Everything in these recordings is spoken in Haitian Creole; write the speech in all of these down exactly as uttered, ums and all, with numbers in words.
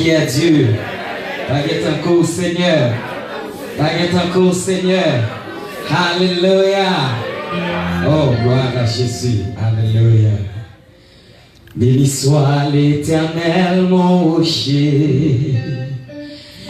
Glorifié à Dieu. Pa gen tankou w, Senyè. Pa gen tankou w, Senyè. Alelouya. Oh, gloire à Jésus. Alelouya. Béni soit l'Éternel, mon rocher,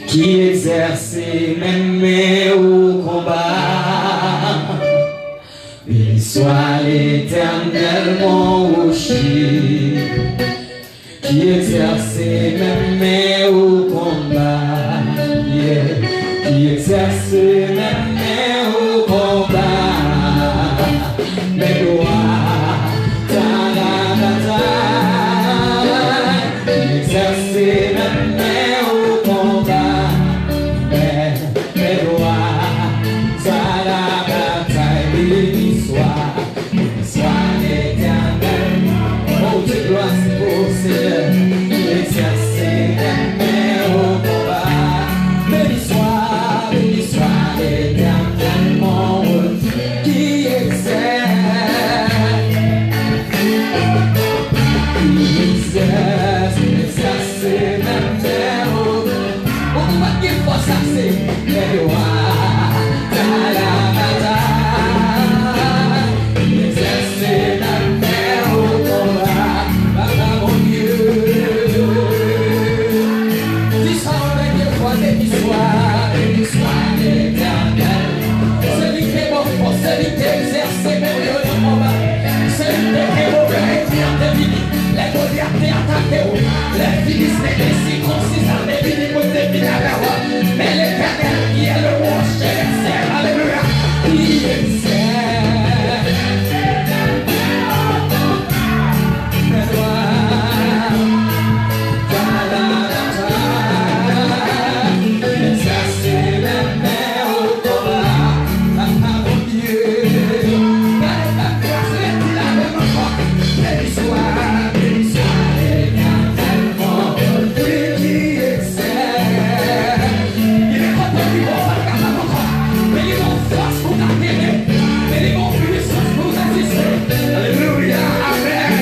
qui exerce mes mains au combat. Béni soit l'Éternel, mon rocher, qui exerce mes mains au combat, yeah, qui exerce mes mains au combat, mes doigts dans la bataille, qui exerce mes mains au combat, mes, mes doigts dans la bataille, béni soit. Béni soit l'Éternel. Oh, toute gloire, c'est pour le Seigneur qui exerce mes mains au combat. Béni soit, béni soit l'Éternel, mon Dieu, qui exerce, qui exerce, exerce mes mains au Ou pa t gen fòs ase, men yo a ta la batay. Egzèse nan men ou konba, papa Bondye. Di sa yon dènye fwa, béni swa, béni swa Letènèl. Se li ki te ba w fòs, se li ki te egzèse men w yo nan konba. Se li ki te kenbe w lè ènmi an te vini. Lè Golyat te atake w, lè Filistin te sikonsi zame vini pou l te vin avè w, men Letènèl ki est le rocher des chefs, alelouya, ki egzèse. Alelouya, amèn.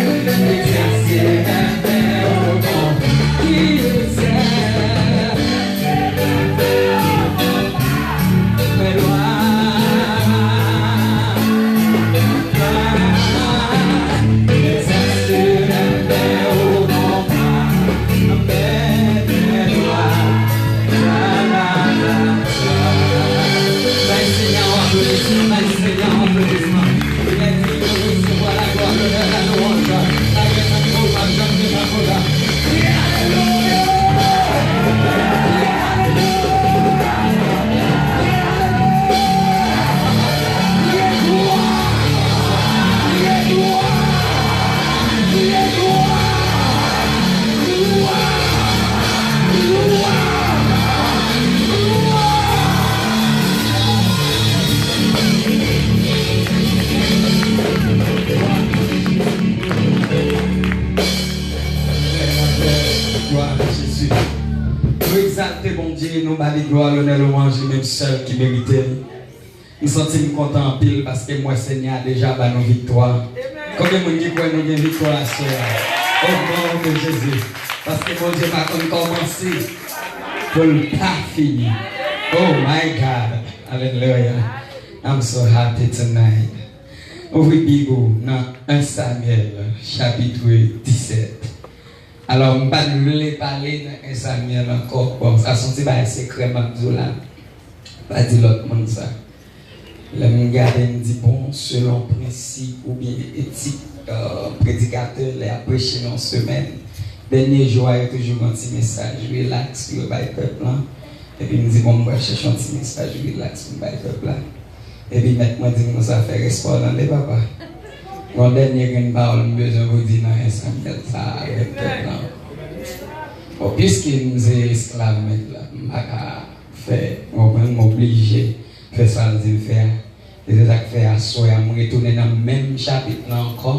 Bay Senyè yon aplodisman, bay Senyè yon aplodisman. Li mèt li pou resevwa laglwa, lonè, lalouwanj. Pa gen tankou w, p ap janm gen tankou w la. Glwa a Jezi. Nou egzalte Bondye, nou ba li glwa, lonè, louwanj, li menm sèl ki merite l. M santi m kontan anpil paske m wè Senyè a deja ba nou viktwa. Konbyen moun ki kwè nou gen viktwa aswè a? O non de Jezi. Paske Bondye pa konn kòmanse pou l pa fini. Oh my God. Alelouya. I'm so happy tonight. Ouvri Bib ou nan en Samyèl, chapit disèt. Alò, m pa t vle pale nan en Samyèl ankò. Bon, sa se yon ti bagay sekrè m ap di w la. Pa di lòt moun sa. Lè m gade, m di, bon, selon prensip oubyen etik, euh, predikatè, lè y ap preche nan yon semèn, dènye jou a, yo toujou gen yon ti mesaj rilaks pou yo bay pèp lan. Epi m di, bon, m pral chèche yon ti mesaj rilaks pou m bay pèp la. Epi mèt mwen di m konsa, fè respè w tande, papa. Gon dènye grenn pawòl m bezwen pou di nan en Samyèl sa a avèk pèp lan. Bon, piske m se esklav mèt la, m pa ka fè, w konprann, m oblije fè sa l di m fè a. E se sa k fè aswè a, m retounen nan menm chapit lan ankò,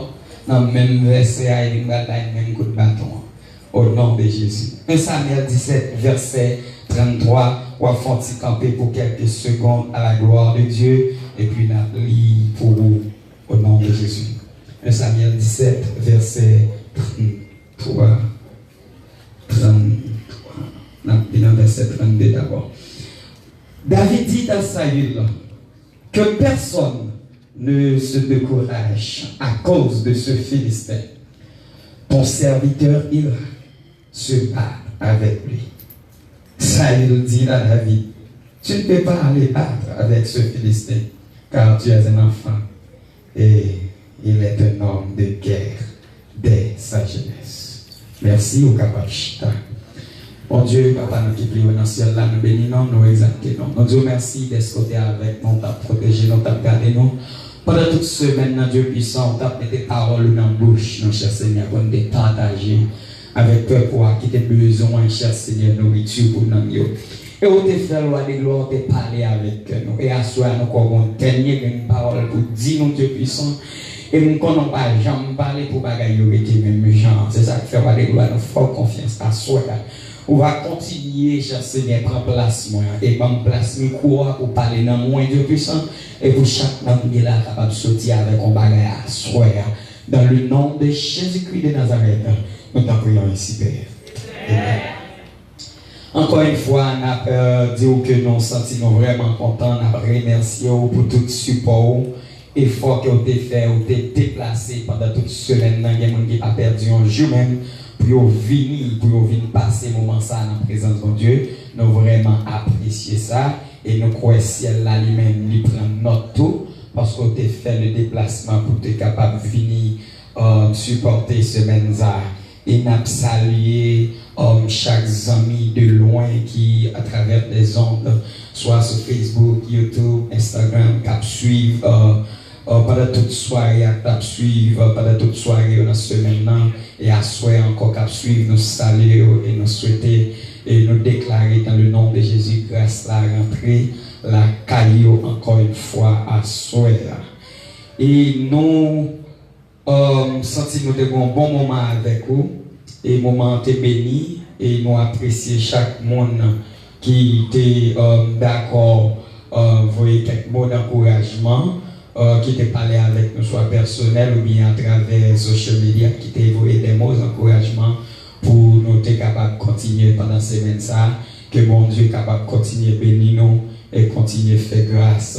nan menm vèsè a, epi m pral bay menm kout baton an. Au nom de Jésus. En Samyèl disèt, vèsè tranntwa, w ap fè yon ti kanpe pou kèlke segonn à la gloire de Dieu, epi n ap li pou ou, au nom de Jésus. En Samyèl disèt, vèsè tranntwa. Tranntwa. verset trente-deux d'abord. David dit à Saül, que personne ne se décourage à cause de ce Philistin. Ton serviteur ira se battre avec lui. Saül dit à David, tu ne peux pas aller battre avec ce Philistin, car tu es un enfant et il est un homme de guerre dès sa jeunesse. Mèsi, ou kapab chita. Bondye, Papa nou ki pi wo nan syèl la, nou beni non, nou egzalte non. Nou di w mèsi dèske w te avèk nou, w t ap pwoteje nou, w t ap gade nou. Pandan tout semèn nan, Dye pwisan, w t ap mete pawòl ou nan bouch nou, chè Senyè, pou n te pataje avèk pèp ou a ki te bezwen, chè Senyè, nouriti pou nanm yo. E ou te fè, Lwa de glwa, ou te pale avèk kè nou. E aswè a, nou kwè w gon dènye grenn pawòl pou di nou, Dye pwisan. E m konnen w pa janm pale pou bagay yo rete menm jan an. Se sa k fè, Lwa de glwa, nou fè w konfyans aswè a. Ou va kontinye, chè Senyè, pran plas mwen an. E ban m plas mikwo a pou pale nan mwen, Dye pwisan. E pou chak nanm ki la kapab soti avèk yon bagay aswè a. Dans le nom de Jésus-Christ de Nazareth, nou t'en prions ainsi, Père. Amen. Ankò yon fwa, n ap, euh, di w ke nou santi nou vrèman kontan, n ap remèsye w pou tout sipò w, efò ke w te fè, w te deplase pandan tout semèn nan, gen moun ki pa pèdi yon jou menm pou yo vini, pou yo vin pase moman sa a nan prezans Bondye. Nou vrèman apresye sa, e nou kwè syèl la li menm li pran nòt tou, paske w te fè le deplasman pou w te kapab vini, euh, sipòte semèn sa a. E n ap salye, um, chak zanmi de lwen ki atravè dèzond, swa sou Facebook, YouTube, Instagram, k ap swiv, uh, uh, pandan tout sware a, k ap swiv, uh, pandan tout sware yo nan semèn nan, e aswè ankò k ap swiv, nou salye yo e nou swete e nou deklare dans le nom de Jésus gras la rantre lakay yo ankò yon fwa aswè a. E nou Um, santi nou te gen yon bon moman avèk ou, e moman an te beni, e nou apresye chak moun ki te, um, dakò, uh, voye kèk mo dankourajman, uh, ki te pale avèk nou swa pèsonèl oubyen atravè social media, ki te voye de mo dankourajman pou nou te kapab kontinye pandan semèn sa a, ke Bondye kapab kontinye beni nou e kontinye fè gras.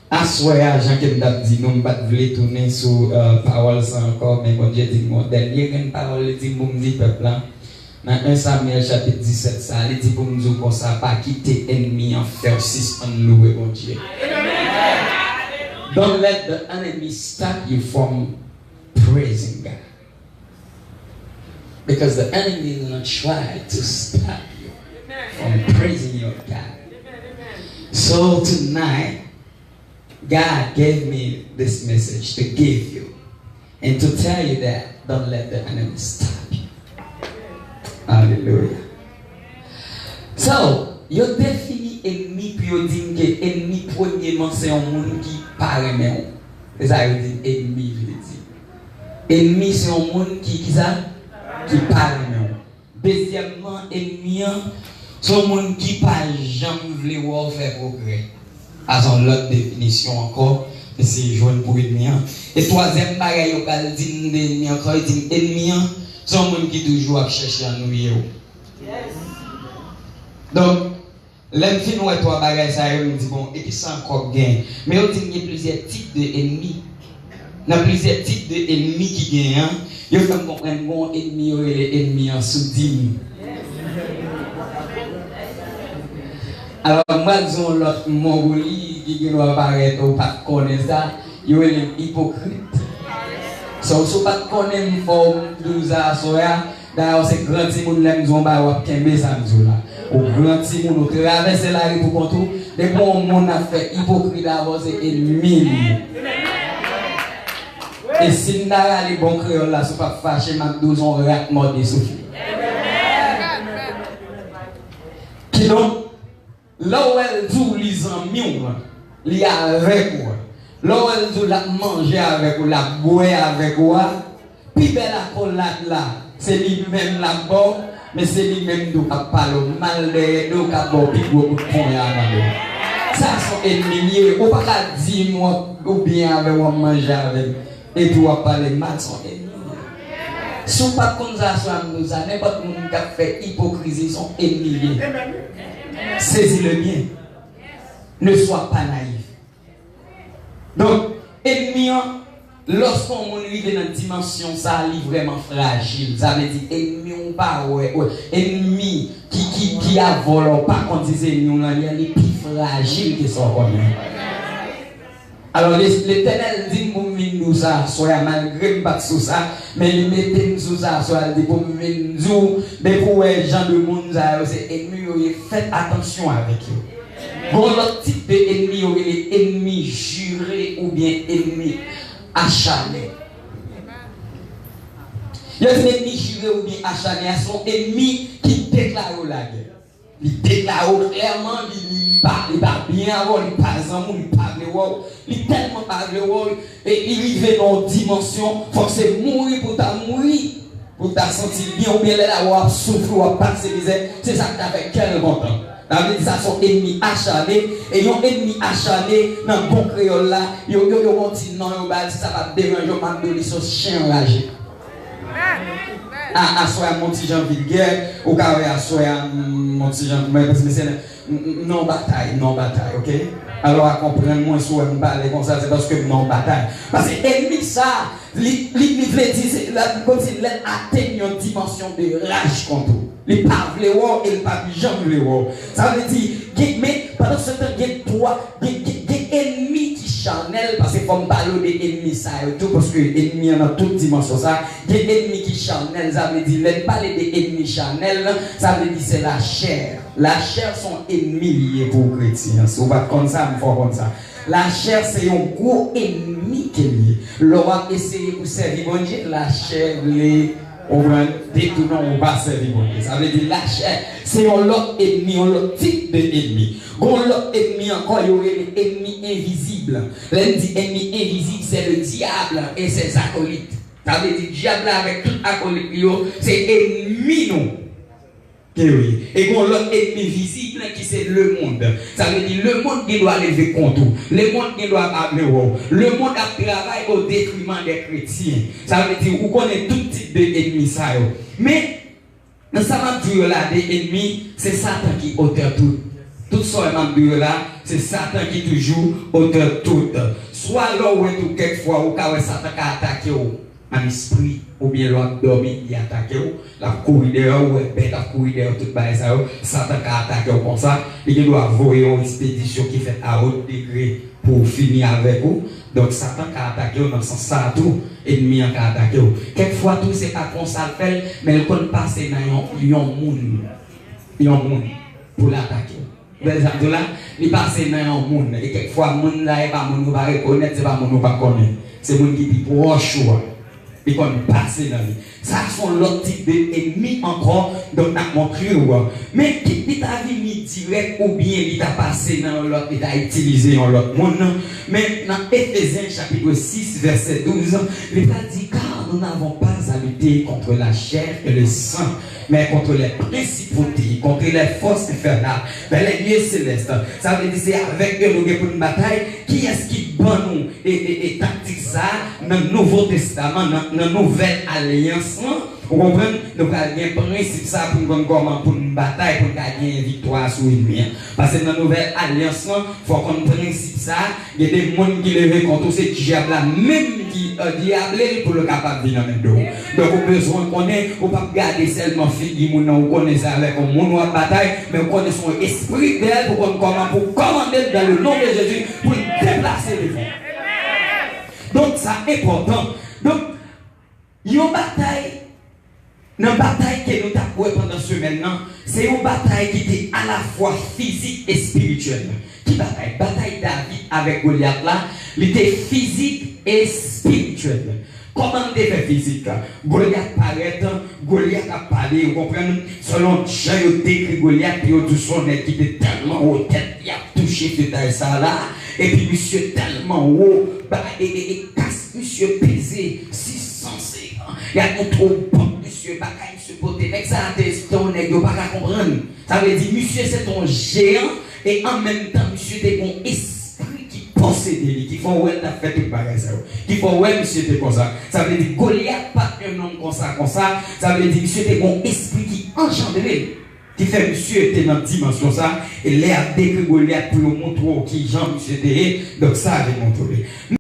Aswè a, jan ke m t ap di nou, m pa t vle tounen sou, euh, pawòl sa ankò, men Bondye di m yon dènye grenn pawòl, li di m pou m di pèp la, nan en Samyèl chapit disèt sa, li di pou m di w konsa, pa kite ènmi an fè w sispann louwe Bondye. Don't let the enemy stop you from praising God. Because the enemy is gonna try to stop you from praising your God. So tonight, God gave me this message to give you and to tell you that don't let the enemy stop you. Hallelujah. So, yo defini ènmi pou yo di m ke ènmi premyeman se yon moun ki pa renmen w. Se sa yo di ènmi vle di. Ènmi se yon moun ki, ki sa? Ki pa renmen w. Dezyèmman, ènmi an se yon moun ki pa janm vle wè w fè pwogrè. Sa se yon lòt definisyon ankò, mesye jwenn pou ènmi an. E twazyèm bagay yo pral di m de ènmi ankò, yo di m ènmi an se yon moun ki toujou ap chèche annuiye w. Donk, lè m fin wè twa bagay sa yo, m di, bon, e kisa ankò k gen? Men yo di m gen plizyè tip de ènmi. Nan plizyè tip de ènmi ki genyen an, yo fè m konprann gen yon ènmi yo rele ènmi an sou di m. Alò, m pral di yon lòt mo pou li ki gen dwa parèt ou pa t konnen sa, yo rele m ipokrit. So, si w pa t konnen m fò w, m di w sa aswè a, dayè, w se gran timoun, lè m di w yon bagay, w ap kenbe sa m di w la. Ou gran timoun, ou travèse lari pou kont ou. Depi yon moun ap fè ipokrit avè w, se ènmi li ye. E si m ta rale bon kreyòl la, si w p ap fache, m ap di w se yon rat mòde soufle. Kidonk, lè w wè l di w li zanmi w lan, li avèk ou a, lè w wè l di w l ap manje avèk ou, l ap bwè avèk ou a, pi bèl akolad la, se li menm l ap ba w, men se li menm tou k ap pale w mal dèyè do w, k ap ba w pi gwo kout ponya nan do w. Sa se yon ènmi li ye. Ou pa ka di m w ap, ou byen avè m, w ap manje avè m, epi w ap pale m mal, se yon ènmi li ye. Si w pa t konn sa, aswè a m di w sa, nenpòt moun k ap fè ipokrizi se yon enmi l ye. Saisis-le bien. Ne sois pas naïf. Donk, enmi an, lòske yon moun rive nan dimansyon sa a, li vrèman frajil. Sa vle di, enmi w pa wè, wè, enmi ki, ki, ki avè w la, w pa konn si se enmi w lan li ye, li pi frajil ke sa w konnen. Alò, Le-, Letènèl di m pou m vin di w sa aswè a, malgre m pa t sou sa, men li mete m sou sa aswè a, li di pou m vin di w, depi w wè jan de moun sa yo se enmi yo ye, fèt atansyon avèk yo. Gon lòt tip de enmi yo rele enmi jire oubyen enmi acharne. Yo di enmi jire oubyen acharne a se yon enmi ki deklare w lagè. Li deklare w klèman, li, li, li pa, li pa byen avè w, li pa zanmi w, li pa vle wè w, li tèlman pa vle wè w, e li rive nan yon dimansyon, fòk se mouri pou w ta mouri, pou w ta santi l byen, oubyen lè l ap wè w ap soufri, w ap pase mizè, se sa k ta fè kè l kontan. Sa vle di sa se yon enmi acharne, e yon enmi acharne, nan bon kreyòl la, yo, yo, yo gon ti non yo ba l, si sa pa t deranje w, m ap di w li se yon chen anraje. A, aswè a m yon ti jan vilgè, ou ka wè aswè a m yon ti jan, mwen, paske mesye, m, m, m nan yon batay, m nan yon batay, oke? Alò, a konprann mwen, si w wè m pale konsa, se paske m nan yon batay. Paske enmi sa, li, li, li vle di, se, la, kòmsi lè l atenn yon dimansyon de raj kont ou. Li pa vle wè w e li p ap janm vle wè w. Sa vle di, gen, men, pandan se tan, gen twa, gen, gen, gen enmi ki chanèl, paske fò m pale w de enmi sa yo tou, paske enmi an nan tout dimansyon sa, gen enmi ki chanèl, sa vle di, lè n pale de enmi chanèl, sa vle di se lachè. Lachè se yon enmi li ye pou w kretyen an. Si w pa t konn sa, m fè w konn sa. Lachè se yon gwo enmi ke l ye. Lè w ap eseye pou sèvi Bondye, lachè vle, ou konprann, detounen w pa sèvi Bondye. Sa vle di lachè se yon lòt enmi, yon lòt tip de enmi. Gon lòt enmi ankò, yo rele enmi envizib. Lè n di enmi envizib, se le diable et ses acolytes. Sa vle di dyab la avèk tout akolit li yo, se enmi nou ke yo ye. E gon lòt enmi vizib ki se lemonn. Sa vle di lemonn gen dwa leve kont ou. Lemonn gen dwa pa vle wè w. Lemonn ap travay o detriman dè kretyen. Sa vle di ou konnen tout tip de enmi sa yo. Men, nan sa m ap di w yo la de enmi, se Satan ki otè tout. Tout sa w wè m ap di w yo la, se Satan ki toujou otè tout. Swa lè w wè tou kèk fwa ou ka wè Satan ka atake w an espri, oubyen lè w ap dòmi, li atake w, l ap kouri dèyè w, ou wè bèt ap kouri dèyè w, tout bagay sa yo, Satan ka atake w konsa, li gen dwa voye yon ekspedisyon ki fèt a wot degre pou fini avèk ou. Donk, Satan ka atake w nan sans sa a tou, enmi an ka atake w. Kèk fwa tou, se pa konsa l fè l, men l konn pase nan yon, yon moun, yon moun pou l atake w. Bèl sa m di w la, li pase nan yon moun. E kèk fwa, moun la, e pa moun ou pa rekonèt, se pa moun ou pa konnen. Se moun ki pi pwòch ou a. Li konn pase nan li. Sa se yon lòt tip de enmi ankò, donk n ap montre w. Men kit li ta vini dirèk oubyen li ta pase nan yon lòt, li ta itilize yon lòt moun. Men nan Efezyen chapit sis, vèsè douz, li ta di, car nous n'avons pas à lutter contre la chair et le sang, mais contre les principautés, contre les forces infernales, vers les lieux célestes. Sa vle di se avèk yo nou gen pou n batay. Kiyès ki ban nou e, e, e taktik sa a nan Nouvo Testaman, nan, nan Nouvèl Alyans lan? Ou konprann? Nou pral gen prensip sa a pou n konn kòman pou n batay, pou n ka gen viktwa sou enmi an. Paske nan Nouvèl Alyans lan, fò w konn prensip sa a, gen de moun ki leve kont ou, se dyab la menm ki, euh, dyable l pou l kapab vin anmède w. Donk, ou bezwen konnen, ou p ap gade sèlman figi moun nan, ou konnen se avèk yon moun w ap batay, men ou konnen se yon espri dèyè l pou konn kòman pou kòmande l dans le nom de Jésus pou l deplase devan. Donk, sa enpòtan. Donk, yon batay, nan batay ke nou t ap wè pandan semèn nan, se yon batay ki te alafwa fizik e espirityèl. Ki batay? Batay David avèk Golyat la, li te fizik e espirityèl. Kòman l te fè fizik? Golyat parèt, Golyat ap pale, ou konprann? Selon jan yo dekri Golyat, yo di se yon nèg ki te tèlman wo, tèt li ap touche fetay sa la, epi misye tèlman wo, ba, e, e, e kas misye peze sis san senkant. Y ap montre w bank misye, bagay misye pote. Nèg sa a te, te yon nèg yo pa ka konprann. Sa vle di, misye se te yon jeyan, e an menm tan, misye te gen yon espri ki posede li, ki fè w wè l t ap fè tout bagay sa yo, ki fè w wè misye te konsa. Sa vle di Golyat pa t yon nonm konsa, konsa. Sa vle di misye te gen yon espri ki anjandre l, ki fè misye te nan dimansyon sa. E lè y ap dekri Golyat pou yo montre w ki jan misye te ye, donk sa vin montre w li.